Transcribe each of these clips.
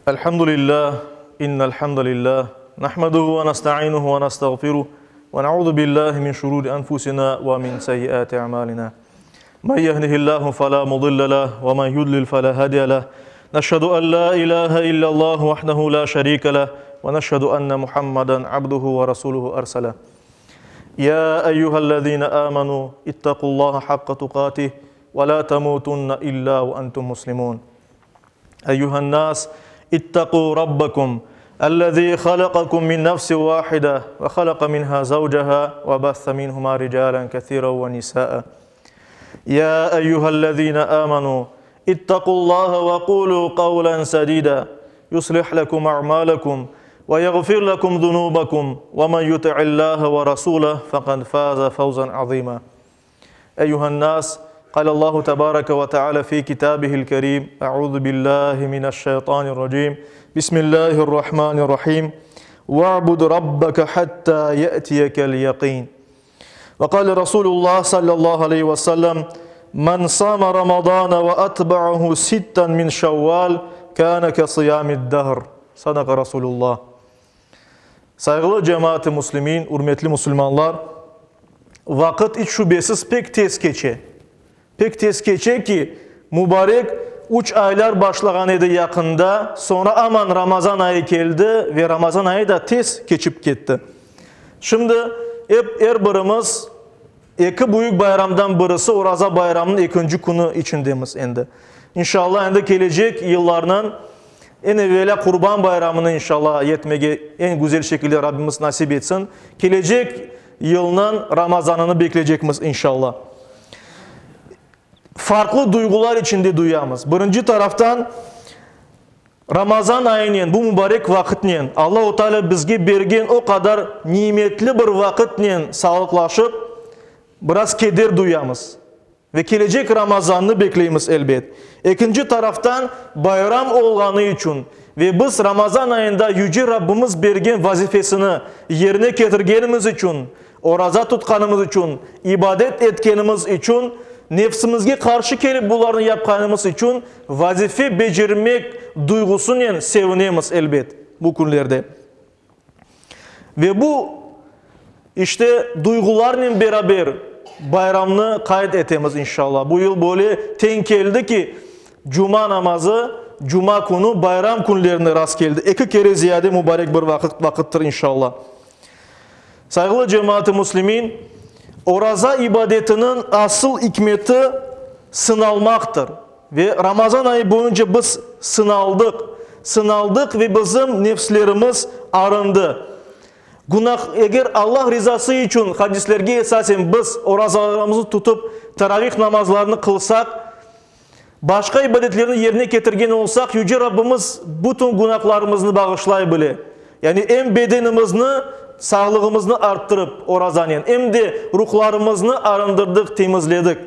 الحمد لله إن الحمد لله نحمده ونستعينه ونستغفره ونعوذ بالله من شرور أنفسنا ومن سيئات أعمالنا من يهده الله فلا مضل له ومن يضلل فلا هادي له نشهد أن لا إله إلا الله وحده لا شريك له ونشهد أن محمدا عبده ورسوله أرسله يا أيها الذين آمنوا اتقوا الله حق تقاته ولا تموتن إلا وأنتم مسلمون أيها الناس اتقوا ربكم الذي خلقكم من نفس واحدة وخلق منها زوجها وبث منهما رجالا كثيرا ونساء يا أيها الذين آمنوا اتقوا الله وقولوا قولا سديدا يصلح لكم أعمالكم ويغفر لكم ذنوبكم ومن يطع الله ورسوله فقد فاز فوزا عظيما أيها الناس قال الله تبارك وتعالى في كتابه الكريم أعوذ بالله من الشيطان الرجيم بسم الله الرحمن الرحيم واعبد ربك حتى يأتيك اليقين وقال رسول الله صلى الله عليه وسلم من صام رمضان وأتبعه ستا من شوال كان كصيام الدهر صدق رسول الله Sayğılı cemaat-ı müslimin, ürmetli musulmanlar, vaqıt iç şübesiz pek tez keçe. Pek tez keçe ki, mubarek üç aylar başlağan edi yaqında, soñra aman Ramazan ayı keldi ve Ramazan ayı da tez keçip ketti. Şimdi ep er birimiz eki büyük bayramdan birisi Oraza bayramınıñ ekinci künü içindemiz endi. İnşallah endi kelecek yıllarnıñ Eñ evelâ Qurban bayramını inşallah yetmege eñ güzel şekilde Rabbimiz nasip etsin. Kelecek yılnıñ Ramazanını bekleycekmiz inşallah. Farqlı duyğular içinde duyamız. Birinci taraftan Ramazan ayınen, bu mübarek vaqıtnen, Allahu Teala bizge bergen o qadar nimetli bir vaqıtnen sağlıqlaşıp, biraz keder duyamız. Ve kelecek Ramazannı bekleymiz, elbet. Ekinci taraftan, bayram olğanı içün ve biz Ramazan ayında Yüce Rabbimiz bergen vazifesini yerine ketirgenimiz içün, oraza tutqanımız içün, ibadet etkenimiz içün, nefsimizge qarşı kelip bularnı yapqanımız içün vazife becermek duyğusınen sevinemiz, elbet, bu künlerde. Ve bu, işte, duyğularnen beraber bayramnı qayd etemiz, inşallah. Bu yıl böyle teñ keldi ki, cuma namazı cuma künü bayram künlerine rast keldi. Eki kere ziyade mubarek bir vaqıt, vaqıttır, inşallah. Sayğılı cemaat-ı müslimin, oraza ibadetiniñ asıl ikmeti sınalmaqtır. Ve Ramazan ayı boyunca biz sınaldıq, sınaldıq ve bizim nefslerimiz arındı. Günah, eger Allah rizası içün hadislerge esasen biz orazalarımıznı tutıp, taravih namazlarını qılsaq, başqa ibadetlerni yerine ketirgen olsaq, Yüce Rabbimiz bütün günahlarımıznı bağışlay bile. Yani em bedenimizni, sağlığımıznı arttırıp orazanen, em de ruhlarımıznı arındırdıq, temizledik.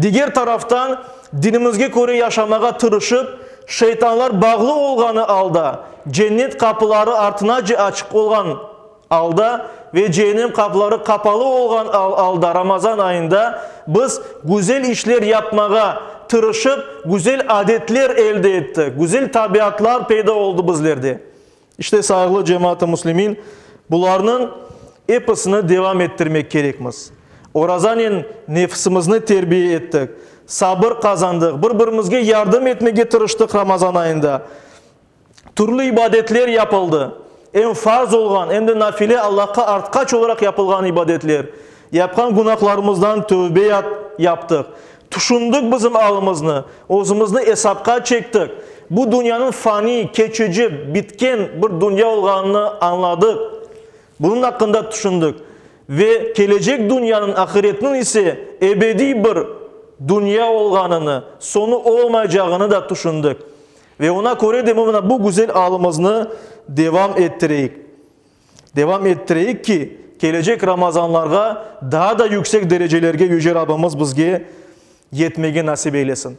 Diger taraftan, dinimizge köre yaşamağa tırışıp, şeytanlar bağlı olğanı alda, cennet qapıları artınace açıq olğan alda ve ceennem qapıları qapalı olğan alda Ramazan ayında biz güzel işler yapmağa tırışıp, güzel adetler elde ettik, güzel tabiatlar peyda oldı bizlerde. İşte, sayğılı cemaat-ı müslimin, bularnıñ episini devam ettirmek kerekmiz. Orazanen nefsimizni terbiye ettik, sabır qazandıq, bir-birimizge yardım etmege tırıştıq Ramazan ayında. Türlü ibadetler yapıldı, em farz olğan, em de nafile Allahqa artqaç olaraq yapılğan ibadetler. Yapqan günahlarımızdan tövbe yaptıq. Tüşündik bizim alımıznı, özümizni esapqa çektik. Bu dünyanıñ fani, keçici, bitken bir dünya olğanını añladıq. Bunıñ aqqında tüşündik. Ve kelecek dünyanıñ, ahiretniñ ise ebediy bir dünya olğanını, soñu olmaycağını da tüşündik. Ve oña köre de mına bu güzel alımıznı devam ettireyik. Devam ettireyik ki, kelecek Ramazanlarğa daa da yüksek derecelerge Yüce Rabbimiz bizge yetmege nasip eylesin.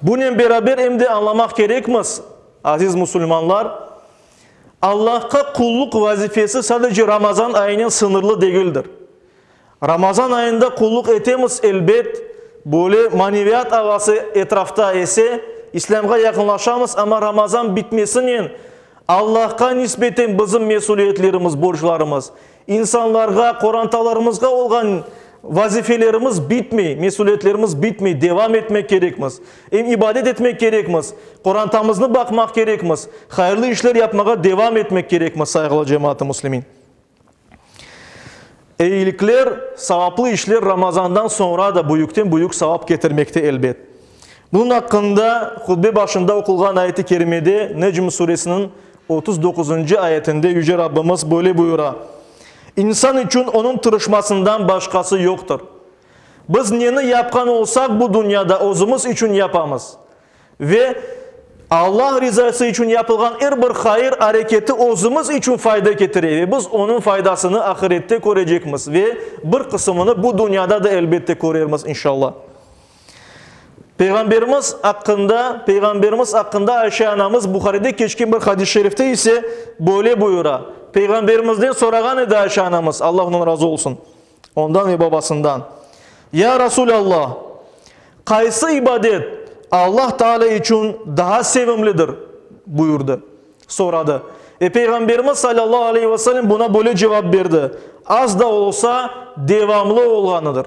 Bunen beraber em de añlamaq kerekmiz, aziz musulmanlar, Allahqa qulluq vazifesi sadece Ramazan ayınen sıñırlı degildir. Ramazan ayında qulluq etemiz, elbet, böyle maneviyat avası etrafta ese, İslâmğa yaqınlaşamız, amma Ramazan bitmesinen Allahqa nisbeten bizim mesüliyetlerimiz, borclarımız, insanlarğa, qorantalarımızğa olğan vazifelerimiz bitmey, mesüliyetlerimiz bitmey, devam etmek kerekmiz. Em ibadet etmek kerekmiz, qorantamıznı baqmaq kerekmiz, hayırlı işler yapmağa devam etmek kerekmiz, sayğılı cemaat-ı müslimin. Eyilikler, savaplı işler Ramazandan soñra da büyükten-büyük savap ketirmekte, elbet. Bunıñ aqqında hutbe başında oqulğan ayet-i kerimede, Necm suresiniñ 39-ncı ayetinde Yüce Rabbimiz böyle buyura, İnsan içün onıñ tırışmasından başqası yoqtır. Biz neni yapqan olsaq bu dünyada özümiz içün yapamız. Ve Allah rizası içün yapılğan er bir hayır areketi özümiz içün fayda ketire ve biz onıñ faydasını ahirette körecekmiz ve bir qısımını bu dünyada da elbette körermiz inşallah. Peyğamberimiz aqqında Peyğamberimiz aqqında Ayşe anamız Buharide keçken bir hadis-i şerifte ise böyle buyura, Peyğamberimizden sorağan edi Ayşe anamız, Allah ondan razı olsun, ondan ve babasından, Ya Rasulâllah, qaysı ibadet Allah Taalâ içün daa sevimlidir? buyurdı, soradı. Ve Peyğamberimiz salâllahu aleyhi ve sellem buna böyle cevap berdi, Az da olsa, devamlı olğanıdır.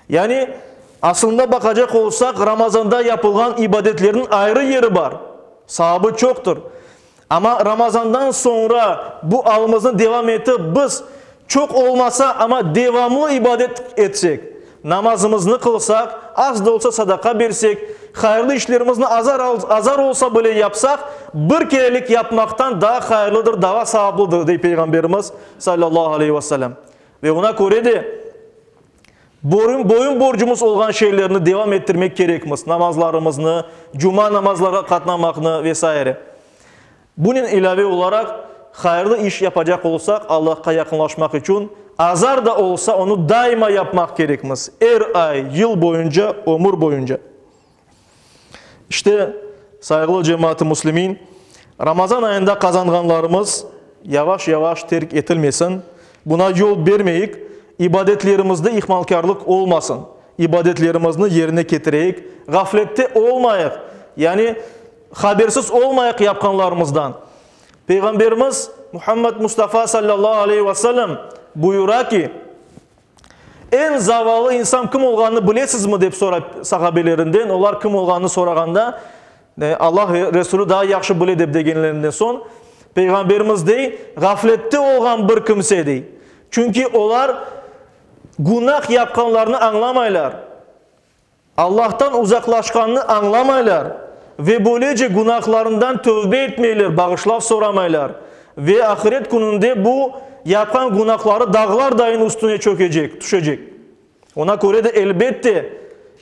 Yani, aslında baqacaq olsaq, Ramazanda yapılğan ibadetlerniñ ayrı yeri bar, saabı çoqtır. Amma Ramazandan soñra bu alımıznı devam etip, biz çoq olmasa, amma devamlı ibadet etsek, namazımıznı qılsaq, az da olsa sadaqa bersek, hayırlı işlerimizni azar, azar olsa bile yapsaq, bir kerelik yapmaqtan daa hayırlıdır, daa saaplıdır, dey Peyğamberimiz, salâllahu aleyhi ve sellem. Ve oña köre de, Boyun borcumız olğan şeylerni devam ettirmek kerekmiz, namazlarımıznı, cuma namazlarğa qatnamaqnı ve saire. Bunen ilâve olaraq, hayırlı iş yapacaq olsaq, Allahqa yaqınlaşmaq içün, azar da olsa, onı daima yapmaq kerekmiz, er ay, yıl boyunca, ömür boyunca. İşte, sayğılı cemaat-ı müslimin, Ramazan ayında qazanğanlarımız yavaş-yavaş terk etilmesin, buna yol bermeyik, ibadetlerimizde ihmalkârlıq olmasın, ibadetlerimizni yerine ketireyik, ğaflette olmayıq, yani habersiz olmayıq yapqanlarımızdan. Peyğamberimiz Muhammed Mustafa sallallahu aleyhi ve sellem buyura ki, Eñ zavallı insan kim olğanını bilesizmi? dep soray sahabelerinden. Olar kim olğanını sorağanda, Allah ve Resulü daa yahşı bile dep degenlerinden soñ, Peyğamberimiz dey, Ğaflette olğan bir kimse, dey. Çünki olar günah yapqanlarını añlamaylar. Allahtan uzaqlaşqanını añlamaylar ve böylece günahlarından tövbe etmeyler, bağışlav soramaylar. Ve ahiret kününde bu yapqan günahları dağlar dayın üstüne çökecek, tüşecek. Ona köre de elbette,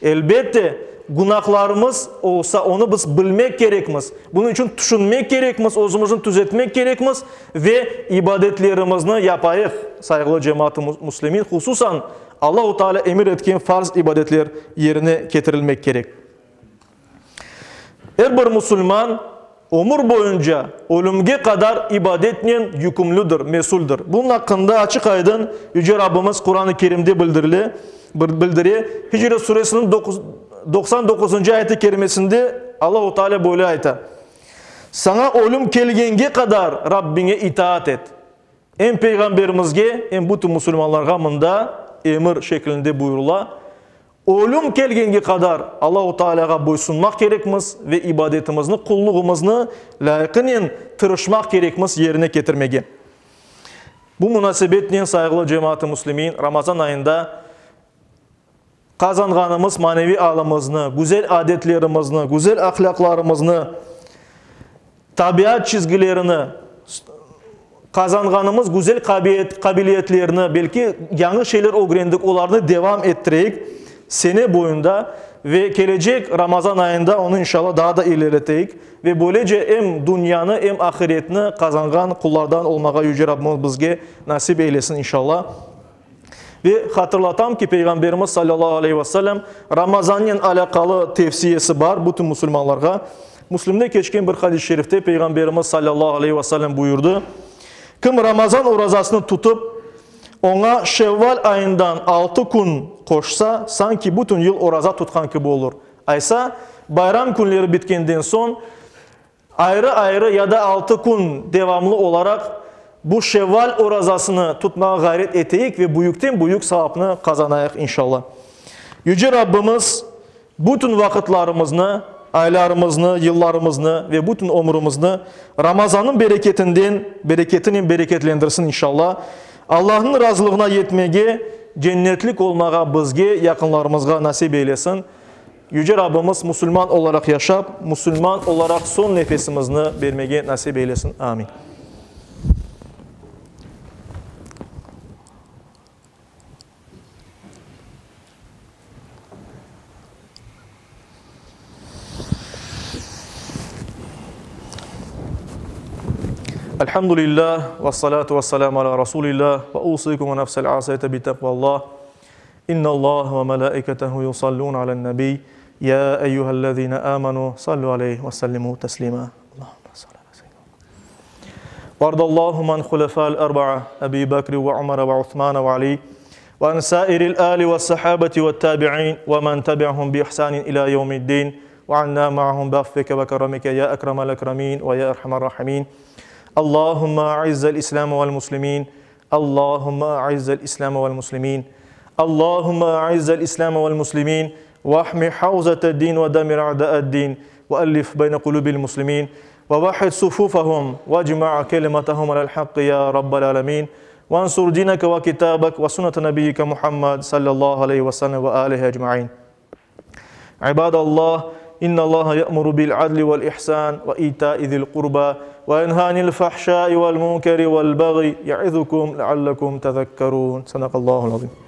elbette, günahlarımız olsa, onı biz bilmek kerekmiz. Bunıñ içün tüşünmek kerekmiz, özümizni tüzetmek kerekmiz ve ibadetlerimizni yapayıq, sayğılı cemaat-ı müslimin, hususan, Allahu Teala emir etken farz ibadetler yerine ketirilmek kerek. Er bir musulman ömür boyunca, ölümge qadar ibadetnen yükümlüdir, mesüldir. Bunıñ aqqında açıq-aydın Yüce Rabbimiz Quran-ı Kerimde bildirile, bildire. Hicret suresiniñ 99-ncı ayet-i kerimesinde Allahu Teala böyle ayta, Saña ölüm kelgenge qadar Rabbiñe itaat et. Em Peyğamberimizge, em bütün musulmanlarğa mında emir şeklinde buyurıla, Ölüm kelgenge qadar Allahu Tealâğa boysunmaq kerekmiz ve ibadetimizni, qulluğımıznı lâyıqınen tırışmaq kerekmiz yerine ketirmege. Bu munasebetnen, sayğılı cemaat-ı müslimin, Ramazan ayında Qazanğanımız maneviy alımıznı, güzel adetlerimizni, güzel ahlâqlarımıznı, tabiat çizgilerini, qazanğanımız güzel qabiliyetlerni, belki yañı şeyler ögrendik, olarnı devam ettireyik sene boyunda ve kelecek Ramazan ayında onı inşallah daa da ileriteyik ve böylece em dünyanı, em ahiretni qazanğan qullardan olmağa Yüce Rabbimiz bizge nasip eylesin inşallah. Ve hatırlatam ki, Peyğamberimiz salâllahu aleyhi ve sellem Ramazannen alâqalı tevsiyesi bar bütün musulmanlarğa. Müslimde keçken bir hadis-i şerifte Peyğamberimiz salâllahu aleyhi ve sellem buyurdı, Kim Ramazan orazasını tutıp, oña Şevval ayından altı kün qoşsa, sanki bütün yıl oraza tutqan kibi olur. Aysa, bayram künleri bitkenden soñ ayrı-ayrı ya da altı kün devamlı olaraq bu Şevval orazasını tutmağa ğayret eteyik ve büyükten-büyük savapnı qazanayıq, inşallah. Yüce Rabbimiz bütün vaqıtlarımıznı, aylarımıznı, yıllarımıznı ve bütün ömrümizni Ramazannıñ bereketinden, bereketinen bereketlendirsin, inşallah. Allahnıñ razılığına yetmege, cennetlik olmağa bizge, yaqınlarımızğa nasip eylesin. Yüce Rabbimiz musulman olaraq yaşap, musulman olaraq soñ nefesimizni bermege nasip eylesin. Amin. Elhamdülillah, ve salatu ve selamu ala Rasulillah, ve usikum ve nefsel asiyete bi tekvallah. İnnallah ve melaiketehu yusallun alen nebi, ya eyyühellezine amenu, sallu aleyhi ve sellimu teslima. وارض اللهم عن خلفاء الأربعة أبي بكر وعمر وعثمان وعلي وعن سائر الآل والصحابة والتابعين ومن تبعهم بإحسان إلى يوم الدين وعنا معهم بعفوك وكرمك يا أكرم الأكرمين ويا أرحم الراحمين اللهم أعز الإسلام والمسلمين اللهم أعز الإسلام والمسلمين اللهم أعز الإسلام والمسلمين واحمي حوزة الدين ودمر أعداء الدين وألف بين قلوب المسلمين ووحد صفوفهم واجمع كلمتهم على الحق يا رب العالمين وانصر دينك وكتابك وسنة نبيك محمد صلى الله عليه وسلم وآله أجمعين عباد الله إن الله يأمر بالعدل والإحسان وإيتاء ذي القربى وينهى عن الفحشاء والمنكر والبغي يعظكم لعلكم تذكرون صدق الله العظيم.